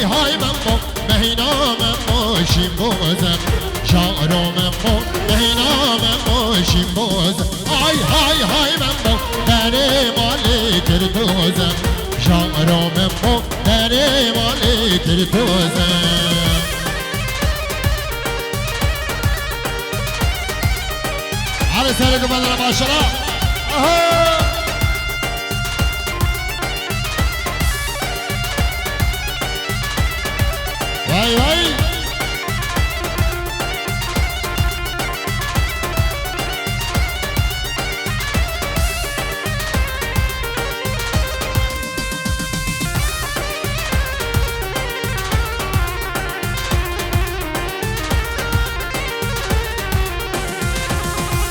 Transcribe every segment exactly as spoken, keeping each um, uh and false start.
Hay Memo, mehîna Memo şîn boze. Jaro Memo, mehîna Memo şîn boze. Hay hay hay Memo, berê malê kir doze. Jaro Memo, berê malê kir doze. Hadi serê gumendana maşallah. Aha! Vay vay!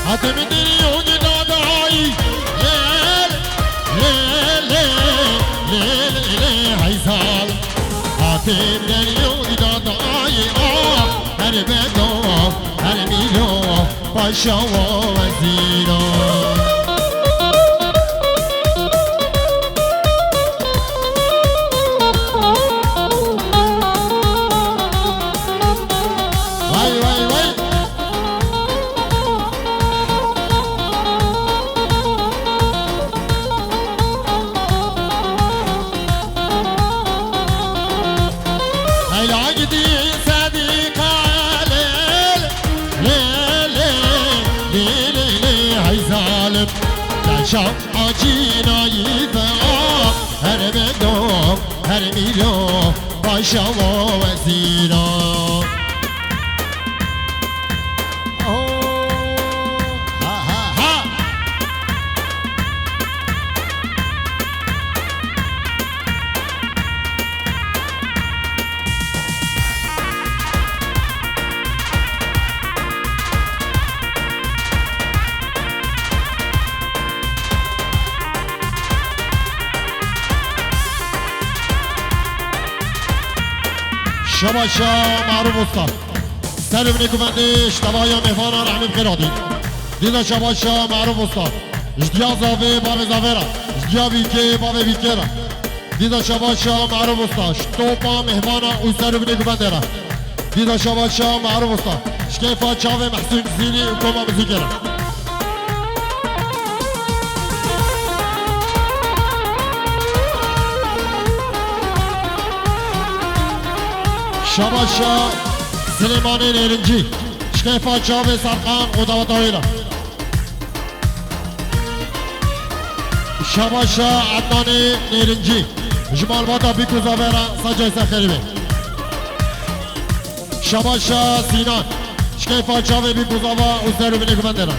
Hatê min derî yonî dadayî. Lê, lê, lê, lê, lê, lê, hey zal. Hatê min derî yonî dadayî. Ah, her bedo, her mîlo, paşa û wezîro. Vay, vay, vay. Heyla gidî sedîqa lê, lê, lê, lê, lê, lê, hey zalim. Te şa acînayî ve a, her bedo, her mîlo, paşa û wezîro. Oh, ha, ha, ha. Şabaşa Maruf Usta. Ser û binê guvendê ji tevaya mêvana rehmê bi xêr hatî. Dîda şabaşa Maruf Usta. Ji diya zavê bavê zavê re. Ji diya bîkê bavê bîkê re. Dîda şabaşa Maruf Usta. Ji topa mêvana û ser û binê guvendê re. Dîda şabaşa Maruf Usta. Ji keyfa çavê Mehsûn Cizîrî û koma muzîkê re. Şabaşa Silêmanê Nêrincî. Ji keyfa çavê Serqan û daweta wê re. Şabaşa Ednanê Nêrincî. Ji malbata Bîk û Zavera, saca ser xêrê be. Şabaşa Sînan. Ji keyfa çavê Bîk û Zava û ser û binê guvendê re.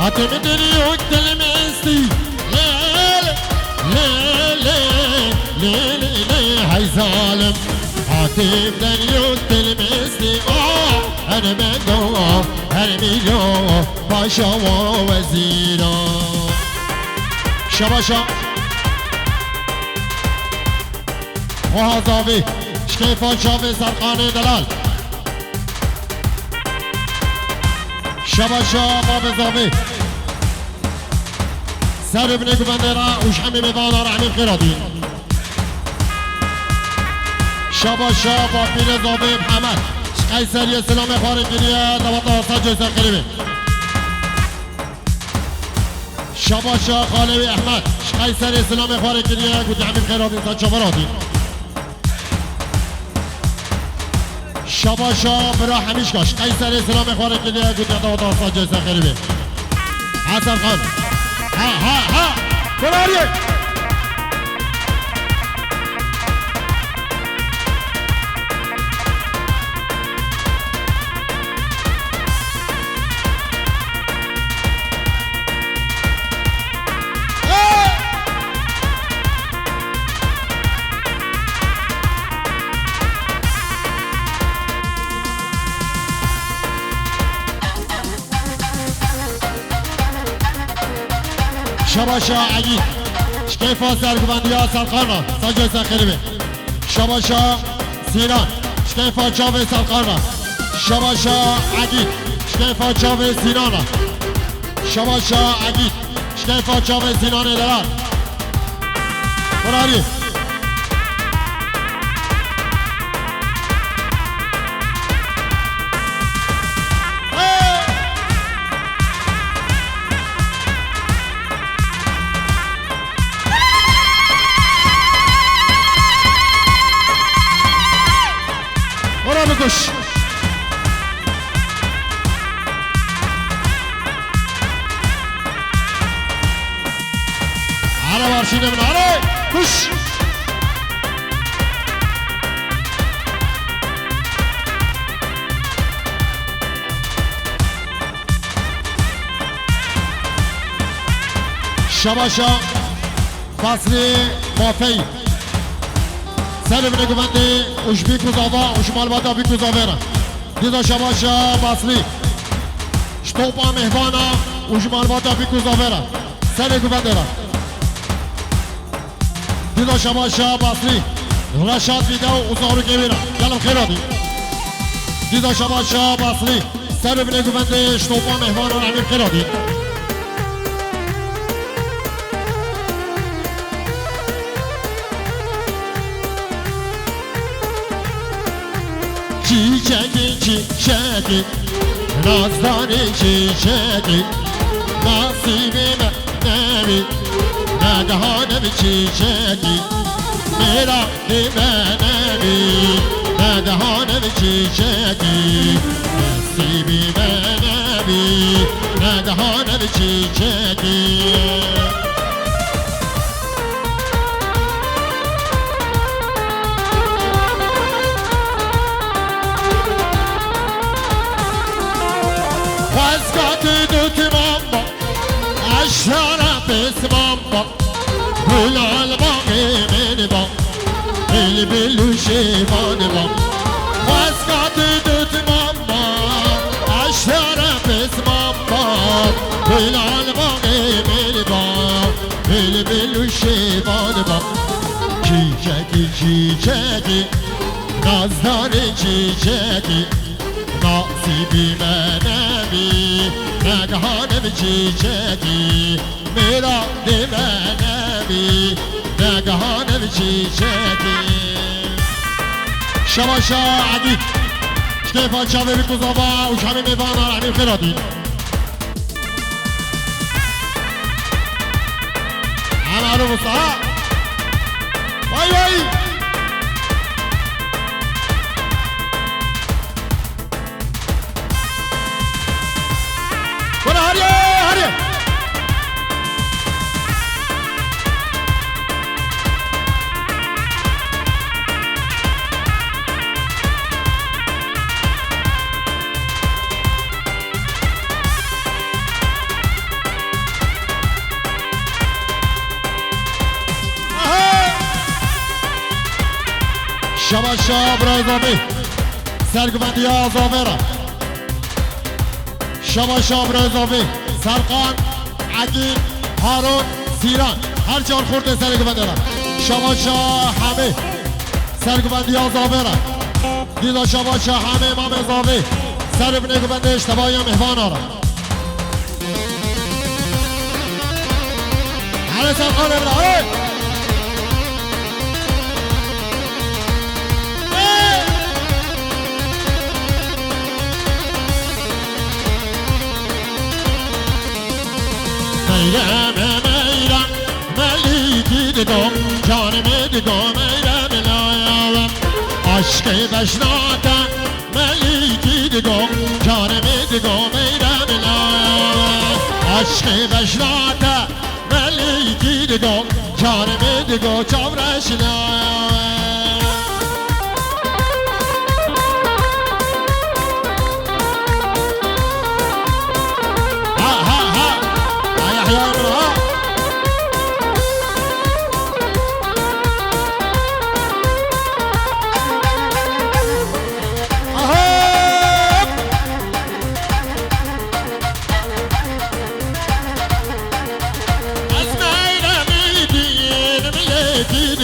Hatê min derî û dilê min stî. Lê, lê, lê, lê, lê, lê, lê, hey zalim. Hatê min derî û dilê min stî. Ah, her bedo, her mîlo, paşa û wezîro. Şabaşa. Oha zavê. Ji keyfa çavê Serqanê delal. Şabaşa bavê zavê. Ser û binê guvendê re û ji hemî mêvana re hemî xêr hatî. Şabaşa bapîrê zavê Mihemed. Ji Qeyseriyê silamê xwe re kiriye, daweta sacê ser xêrê be. Şabaşa xalê wî Ehmed. Ji Qeyserê silamê xwe re kiriye, gotiye hemî bi xêr hatîn, ser çava re hatîn. Şabaşa bira Hemîşka. Ji Qeyserê silamê xwe re kiriye, gotiye daweta sacê ser xêrê be. Hesen Xan. Ha, ha, ha. Kenariyê. Şabaşa Egîd, ji keyfa serguvendiya Serqan re, sacê ser xêrê be. Şabaşa Sînan, ji keyfa çavê Serqan re. Şabaşa Egîd, ji keyfa çavê Sînan re. Şabaşa Egîd, ji keyfa çavê Sînanê delal. Ferarî. Ora bikuş. Ara var şimdi bunu, ara. Kuş. Şabaşa Baslî Mafey. Serê binê guvendê û ji Bîk û Zava û ji malbata Bîk û Zavê re. Dîza şabaşa Baslî. Ji topa mêhvana û ji malbata Bîk û Zavê re. Serê guvendê re. Dîza şabaşa Baslî. Reşat Vîdew û zarokê wî re. Gelek xêr hatî. Dîza şabaşa Baslî. Serê binê guvendê ji topa mêhvanan Emîr Qêradî. Çîçekî, çîçekî, nazdanî çîçekî, nasîbî me nebî, negehanim çîçekî, mêra Dê me nebî, negehanim çîçekî. Nesîbî me nebî, negehanim çîçekî. Xwezka tu dûtimam ba, eşara pêsman ba. Gulal baxê min ba, bilbil û şêvan ba. Xwezka tu dûtimam ba, eşara pêsman ba. Gulal baxê min ba, bilbil û şêvan ba. Çîçekî, çîçekî, nazdanê çîçekî, nasîbî me nebî, negehanim çîçekî. Mêra dê me nebî, negehanim çîçekî. Şabaşa Egîd. Ji keyfa çavê Bîk û Zava û çavê mêvanan Emîr Qêradî. Hemalo Musa. Vay vay. Wala hariye, hariye. Aha! Şabaşa bira Zavê. Serguvendiya Zavê re. Şabaşa bira Zavê. Serqan, Egîn, Harun, Sîran. Her çar xortê serê guvendê re. Şabaşa Hemê. Serguvendiya Zavê re. Dîza şabaşa Hemê mamê Zavê. Serê binê guvendê ji tevaya mêhvana re. Hele Serqanê bira, hey! Meyrem, meyrem, melîkî digo, canimê digo, meyrem lawe. Aşkê beşnate, melîkî digo, canimê digo, meyrem lawe. Aşkê beşnate, melîkî digo, canimê digo, çavreş lawe. Ha, ha, ha. Ha, Yahya Emre, ha. Aha! Ez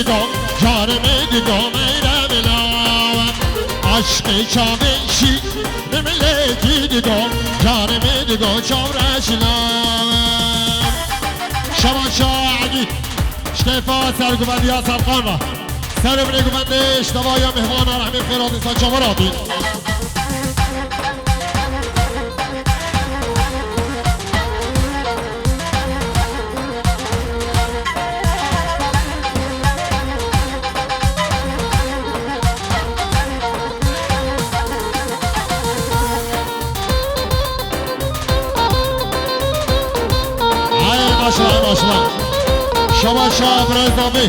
Digo, carê min digo, meyremê lawe. Aşkê çavên şî, min milekî digo, carê min digo, çavreş lawe. Şaba şa Egîd, ji keyfa serguvendiya Serqan ve. Serê binê guvendê ji tevaya mêvana rehmê xêr hatin, ser çavan hatin. Hey maşallah, hey maşallah. Şaba şa birêz avê.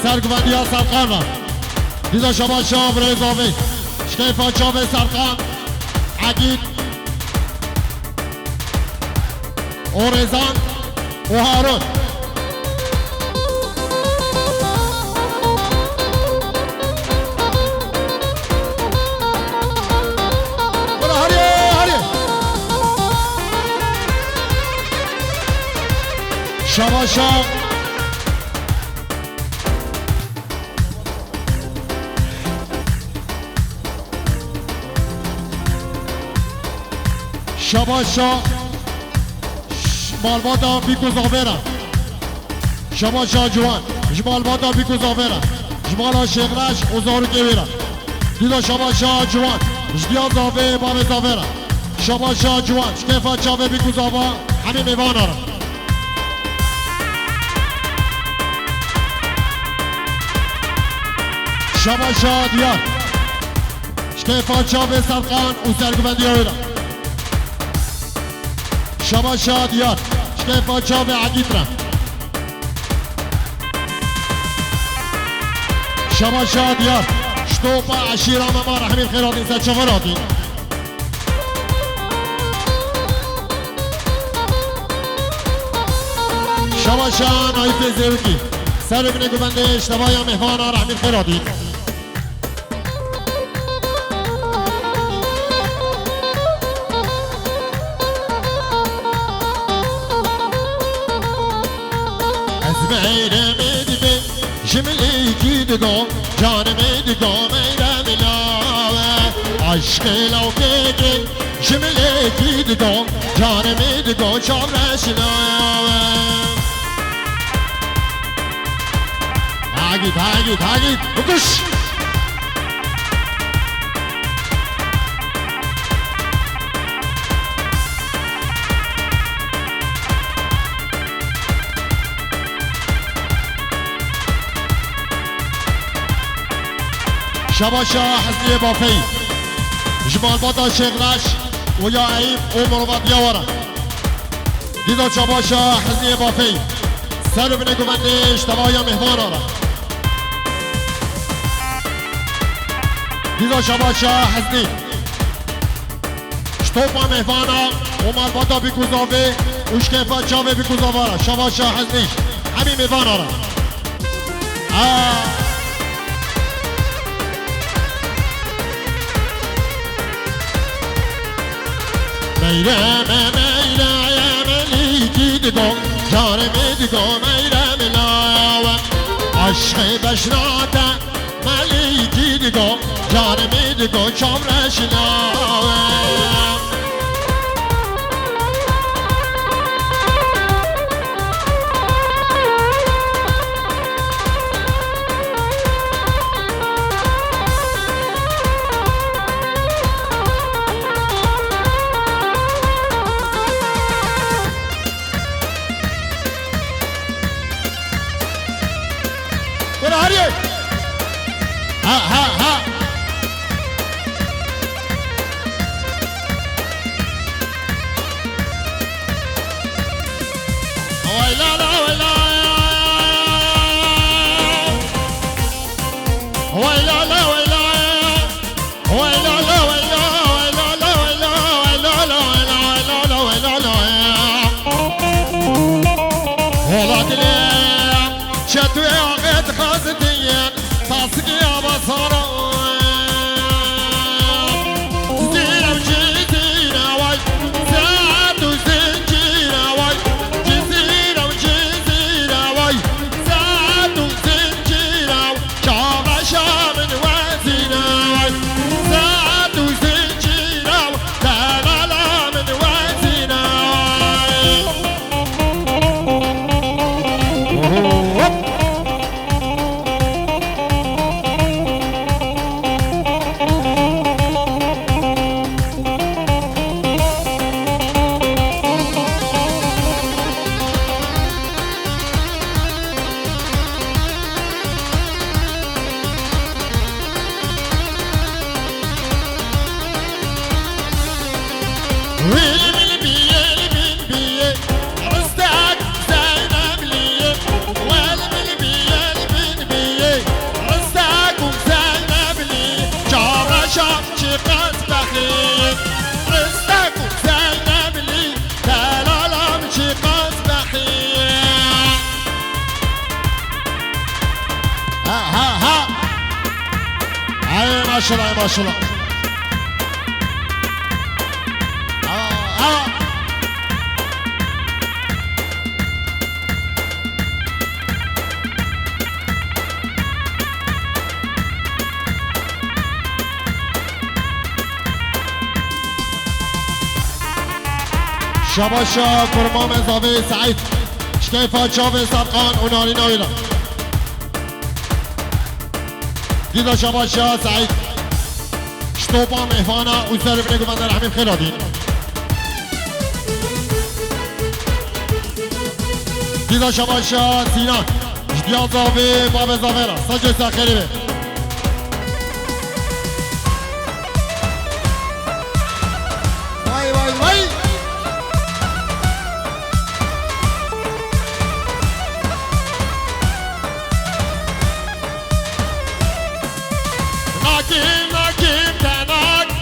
Serguvendiya Serqan ve. Dîsa şaba şa birêz avê. Ji keyfa çavê Serqan, Egîd, Orêzan û Harun. Were hariye, hariye. Şaba şa. Şaba şa, ş-, malbata Bîk û Zavêra. Şaba şa ciwan, ji malbata Bîk û Zavêra. Ji mala Şêxreş û zarokê wê re. Dîsa şaba şa ciwan, ji diya Zavê, bavê Zavêra. Şaba şa ciwan, ji keyfa çavê Bîk û Zava, hemî mêvana re. Şaba şa diyar. Ji keyfa çavê Serqan û serguvendiya wê re. Şaba şa diyar. Ji keyfa çavê Egîd re. Şaba şa diyar. Ji topa eşîra me ma rehmî xêr hatin, ser çavan hatin. Şaba şa Naîfê Zêwikî. Serê binê guvendê ji tevaya mêvana rehmî xêr hatin. Ez meyremê dibêm, ji milekî digo, canê min digo meyremê lawe. Aşkê lawkê gel, ji milekî digo, canê min digo çavreş lawe. Hagît, hagît, hagît. Bikuş. Şaba şa Hezniyê Bafeyî. Ji malbata Şêxreş û ya Eyîb û mirovatiya we re. Dîsa şaba şa Hezniyê Bafeyî. Ser û binê guvendê ji tevaya mêvana re. Dîsa şaba şa Heznî. Ji topa mêvana û malbata Bîk û Zavê û ji keyfa çavê Bîk û Zava re. Şaba şa Heznî. Hemî mêvana re. Aa. Meyreme, meyreme, melîkî digo, carê min digo, meyreme lawe. Aşkê beşnate, melîkî digo, carê min digo, çavreş lawe. Were hariye. Ha, ha, ha. Maşallah, maşallah. Aa, aa. Şabaşa kurmamê zavê Seîd. Ji keyfa çavê Serkan û narîna wî re. Dîda şabaşa Seîd. Ji topa mêvana û ser binê guvenda rehmî xêr hatî. Dîda şabaşa Sînan. Ji diya zavê bavê zavê re. Sacê ser xêrê be. Vay, vay, vay. Nakim, nakim, te nak-,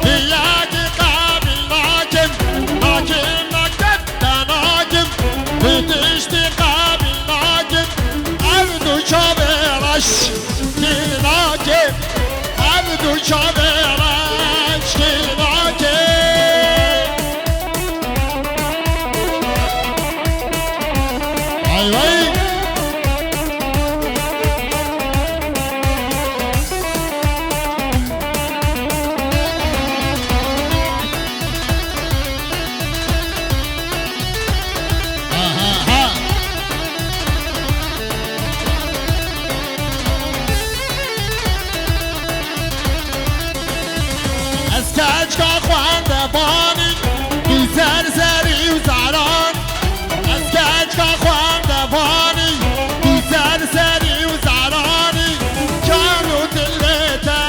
viyakî qebîl nakim. Nakim, nakim, te nakim. Vî tiştî qebîl nakim. Ev du çavê reş kî nakim. Ev du çavê reş kî nakim. Ay, ay. Ez keçka xwendevanî, tu ser serî û zeran. Ez keçka xwendevanî, tu ser serî û zeranî, can û dilê te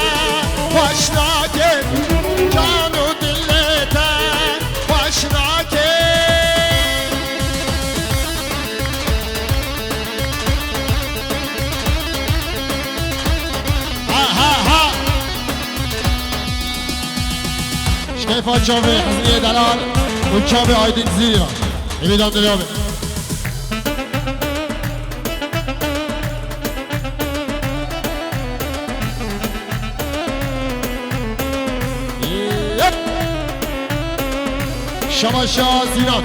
xweş nake, can û dilê te xweş nake. Ha, ha, ha. Ji keyfa çavê Hizriyê Delal û çavê Aydin Cizîrî re. Êvî dan dilê be. Yep. Şabaşa Sînan.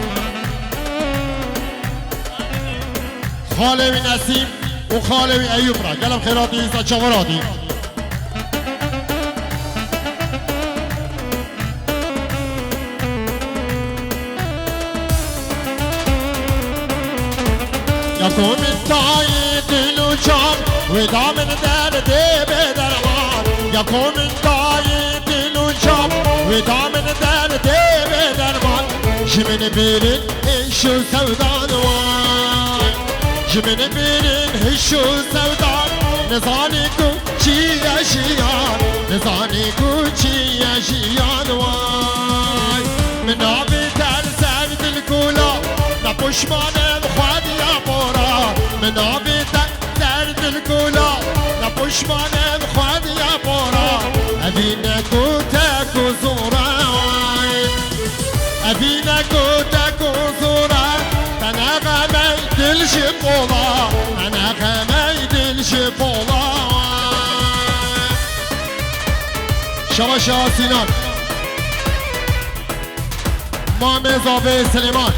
Xalê wî Nesîm û xalê wî Eyûp re. Gelek xêr hatî, îsa çavar hatî. Ya ku min dayî dil û can, wê da min derdê bê derman. Ya ku min dayî dil û can, wê da min derdê bê derman. Ji min bêrin îş û sewdan wan. Ji min bêrin hiş û sewdan, nizanî ku çi ye jiyan, nizanî ku çi ye jiyan way. Min navê te li ser dilkula, ne pişman im xwediya bora. Min navê te li ser dilkula, ne pişman im xwediya bora. Evî ne ku te ku zora way. Evî ne ku te ku zora, te ne xemey dil ji pola, te ne xemey dil ji pola. Şabaşa Sînan. Mamê zavê Silêman.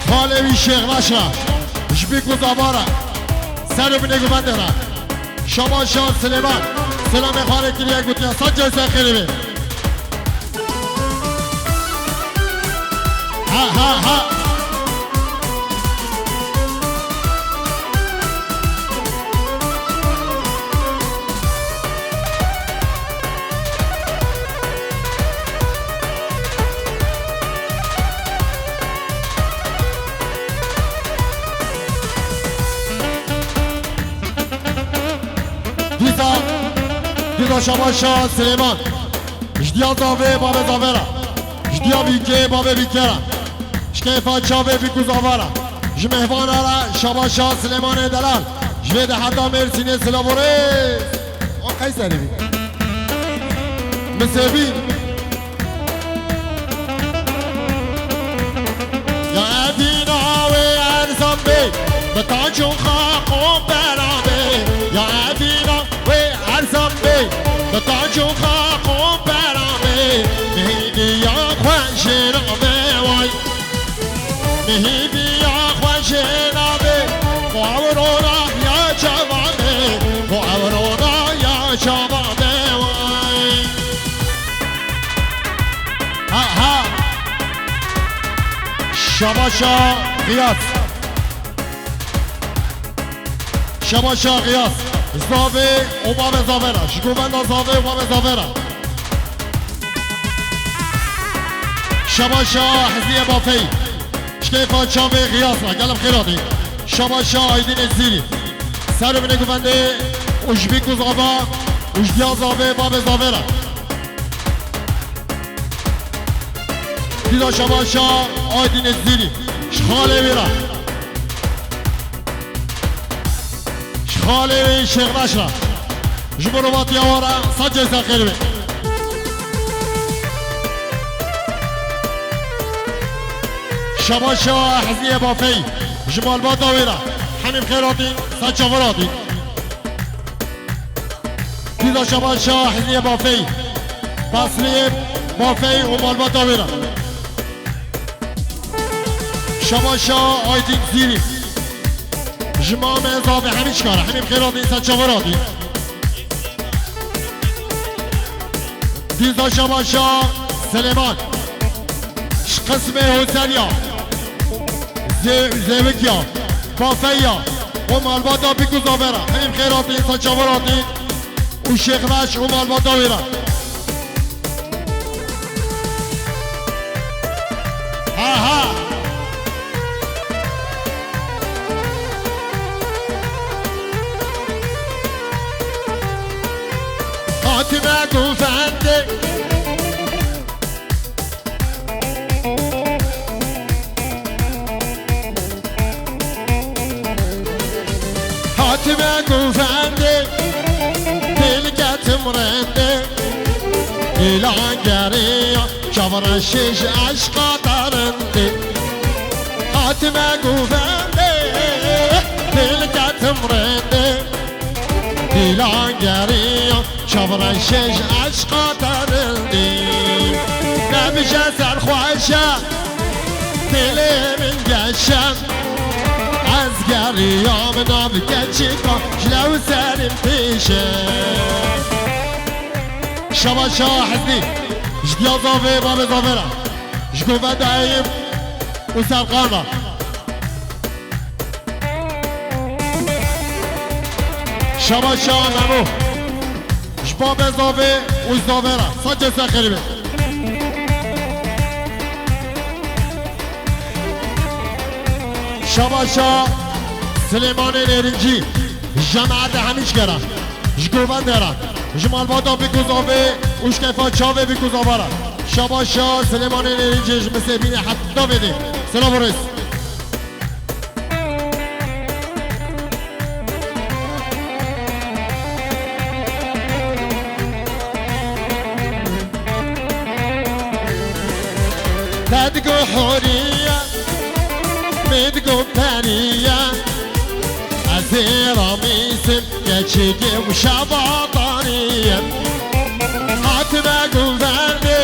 Xalê wî Şêxlaş ra. Ji bîk û zava ra. Ser û binê guvendê ra. Şabaşa Silêman. Selamê xalê kiriye gotiye. Sed cewse xêrê be. Ha, ha, ha. Dîsa, dîsa şabaşa Silêman. Ji diya zavê bavê zavê ra. Ji diya bîkê bavê bîkê ra. Ji keyfa çavê bîk û zava ra. Ji mêvana ra şabaşa Silêmanê Delal. Ji vê de heta Mêrsînê silav û rêz. O Qeyserî bî. Misêbî. Ya evîna wê erzan bê, bi tac û xaq û beran bê. Ya evîna wê er Çûxa xwe beramê, mihîviya xwe jê navê way. Mihîviya xwe jê navê, xwe ew rona ya çavanê, xwe ew rona ya çavanê way. Ha, ha. Şabaşa Xiyas. Şabaşa Xiyas. Zavê û bavê zavê re. Ji govenda zavê û bavê zavê re. Şabaşa Hizniye Bafey. Ji keyfa çavê Xiyas re. Gelm xêr hatî. Şabaşa Aydînê Zîrî. Ser û binê govendê û ji bîk û zava û ji diya zavê bavê zavê re. Dîza Şabaşa Aydînê Zîrî. Ji xalê wî re. Ji xalê wî Şêxdaş re. Ji mirovatiya wan re sed cêsa xêr be. Şabaşa Hizniye Bafey. Ji malbata wî re. Hemî bi xêr hatî, sed çavan hatî. Dîza Şabaşa Hizniye Bafey. Basliyê Bafey û malbata wê re. Şabaşa Aydîn Zîrî. Ji mamê zavê hemî çikare. Hemî bi xêr hatî, sed çavan hatî. Dîza Şabaşa Silêman. Ji qismê Hoseriya, Zê-, Zêwikiya, Bafeya û malbata bîk û zavê re. Hemî bi xêr hatî, sed çavan hatî û Şêxdaş û malbata wê re. Ha, ha. Hatime govendê. Hatime govendê, dil ketim rende. Dîlan geriya, çavreşê ji eşqa derindê. Hatime govendê, dil ketim rende. Dîlan geriya, çavreşê ji eşqa derindî. Nebije serxweşe, dilê min geşe. Ez geriyam nav keçika, ji lew serim pêşe. Şabaşa Hizniye, ji diya zavê bavê zavê re. Ji govenda Eyûb û Serqan re. Şabaşa Memo. Ji babê zavê û zavê re. Sed cêsa xêr be. Şabaşa Silêmanê Nêrincî. Ji cemaetê hemî çikare. Ji govendê re. Ji malbata bîk û zavê û ji keyfa çavê bîk û zava re. Şabaşa Silêmanê Nêrincî ji Misêbînê heta vêdê. Silav û rêz. Te digo horiye, min digo periye, ez ê ramîsim. Keçikê û şevataniye. Hatime govendê,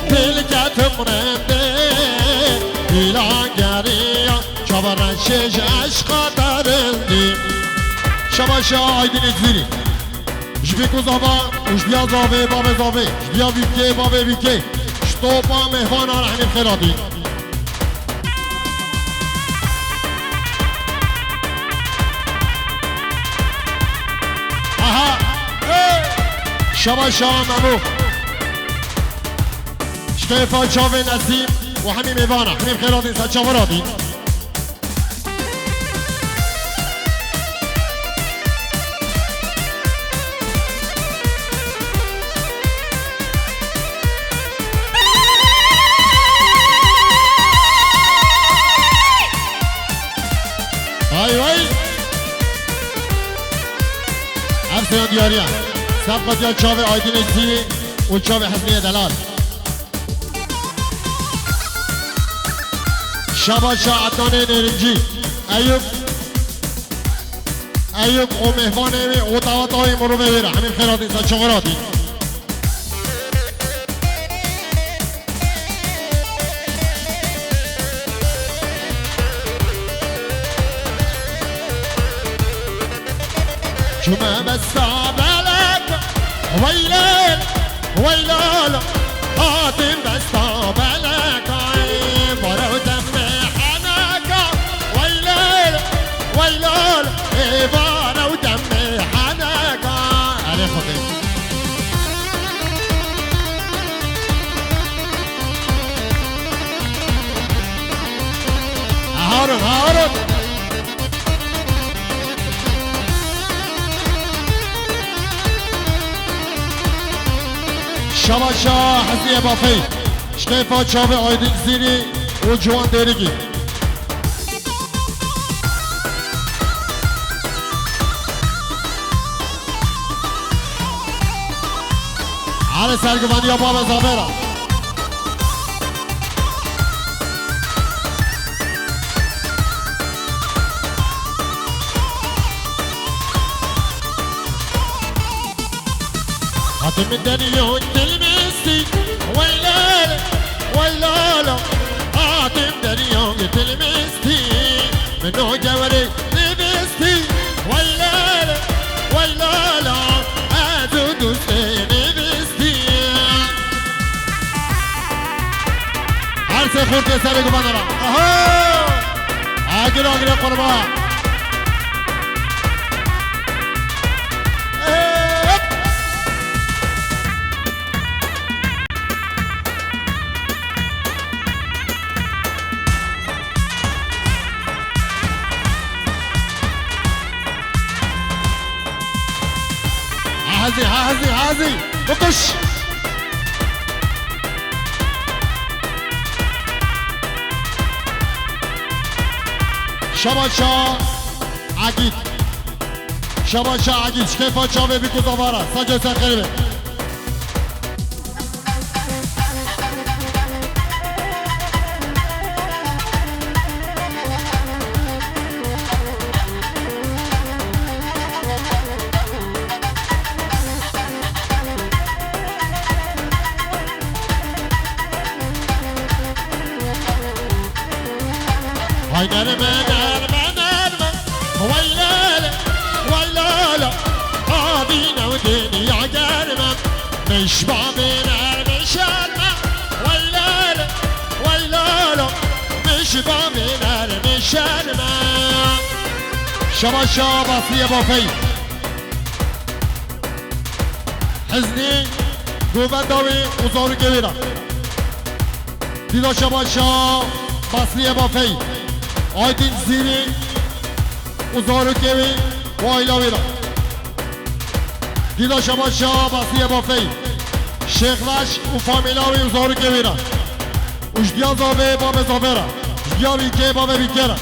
dil ketim rindê. Dîlan geriya, çavreşê ji eşqa derindî. Şabaşa Aydînê Zîrî. Ji bîk û zava û ji diya zavê bavê zavê. Ji diya bîkê bavê bîkê. Ji topa mêvanan hemî bi xêr hatî. Aha! Hey! Şabaşa Memo. Ji keyfa çavê Nesîm û hemî mêvana. Hemî bi xêr hatî, sed çavan hatî. Ay vay! Ev sena diyariya. Sefqetiya çavê Aydînê Zîrî û çavê Hizniye Delal. Şabaşa Ednanê Nêrincî. Eyûb. Eyûp û mêvanê wê û daweta wê mirovê wê re. Hemî xêr hatî, ser çaxir hatî. Çûme besta belek, weylel, weylel, hatim besta belek, ay, vara û demê heneka, weylel, weylel, ê vara û demê heneka. Erê Xwedê. Harun, Harun. Şebaşa Hezîye Bafey. Şkeyfa çavê Aydin Zîrî û Ciwan Dêrikî. Erê sergivaniya Baba Zavera. Hatim derya tilmistî, weylal, weylala. Hatim derya tilmistî, min o gewerê nivistî, weylal, weylala. Ez û dustê nivistî. Her sê xortê serê guvanê re. Aha! Agir, agir, qurba. Hop! Ha hezî, ha hezî, ha hezî. Bikuş. Şabaşa Agit. Şabaşa Agit. Şkeyfa çavê bî ku zavara. Sace ser xêrê be. Hay nerme, nerme, nerme. Vay lele, vay lala. Adîne û dêniya germe. Mişbabê nerme şerme. Vay lele, vay lala. Mişbabê nerme şerme. Şabaşa Basriye Bafey. Hiznî, govenda wî û zarokê wî re. Dîda şabaşa Basriye Bafey. Aydin Zîrî û zarokê wî û aîla wî re. Dîda şabaşa Basriye Bafey. Şêxleş û famîla wî û zarokê wî re. Û ji diya zavê babê zavê re. Ji diya bîkê babê bîkê re.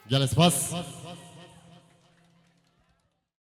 Gelek spas.